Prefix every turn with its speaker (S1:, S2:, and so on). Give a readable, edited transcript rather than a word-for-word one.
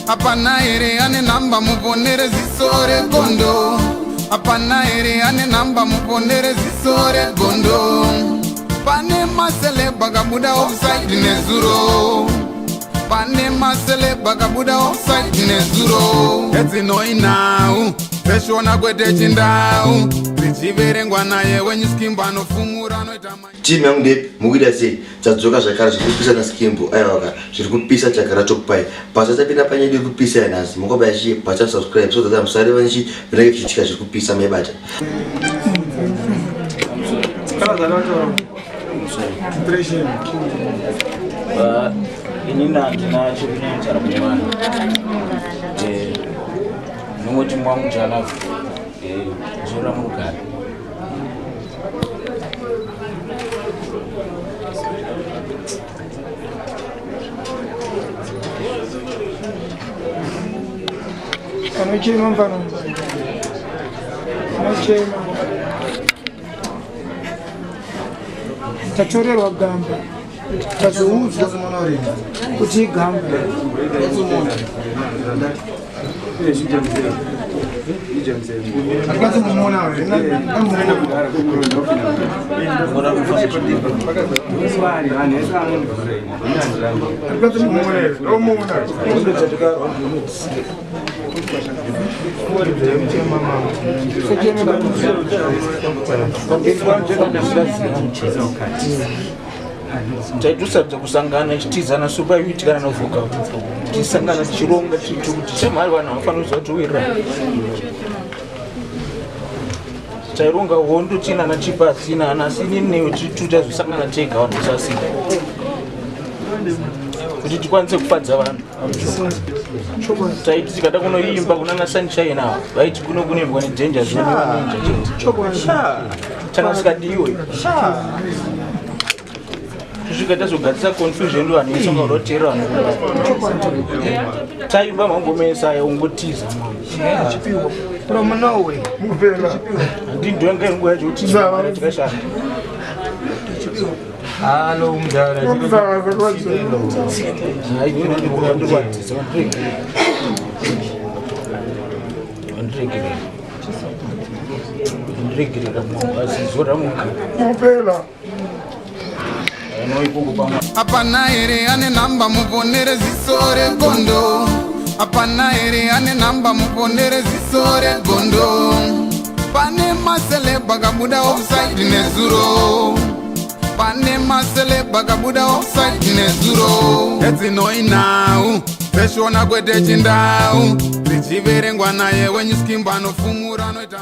S1: Hapana here ane nhamba muponere ziso regondo? Hapana here ane nhamba muponere ziso regondo? Pane maceleb akabuda offside nezuro. Pane maceleb akabuda offside nezuro. Edzinoi nhau dzeshona kwete chindau dzichiverengwa naye wenyuskimbo anofumura anoita.
S2: Team yangu ndepi mukuita sei tadzoka zvakare zviri kupisa naskimbo aiwaka zviri kupisa chagara tokupai basa tapinda panyaya yedu yekupisa yanhasi mukobaya chii bata subscribe so that musareva nechi zvinenge zvichiitika zviri kupisa maibata.
S3: Inini handina chekunyanya kune vanhu, ndinongoti mwamujana zora murugare.
S4: Panochema mfana, panochema. Tatorerwa gamba, tazoudzwa kuti igamba.
S3: Taitosarudza kusangana tichitizana super kana novoka tichisangana tichironga tichiita kuti shamwari vanhu havafanira kuziva kuti wirirana. Taironga hondo tiinana chipa asina ana asi inini newe titazosangana tega vanhu vasasina kuti tikwanise kufadza vanhu. Taiti tikada kunoimba kunana Sunshine avo vaiti kuno kunoimbwa nedanger zone ninja chete tanga sikadiwe kusvika tazogadzisa confusion ndo vanhu vese vangoda kuteerera vanhu taimba mangoma aya ungotiza.
S4: From nowhere.
S3: Handindonga nguva yacho kuti tikashanda.
S5: Halo mudhara.
S3: Ndirwadzisa, ndiregerera, ndiregerera asi zora muka anoikoko pamwe.
S1: Hapana here ane nhamba muponere ziso regondo? Hapana here ane nhamba muponere ziso regondo? Pane maceleb akabuda offside nezuro. Pane maceleb akabuda offside nezuro. Edzinoi nhau dzeshona kwete chindau dzichiverengwa naye wenyuskimbo anofumura anoita.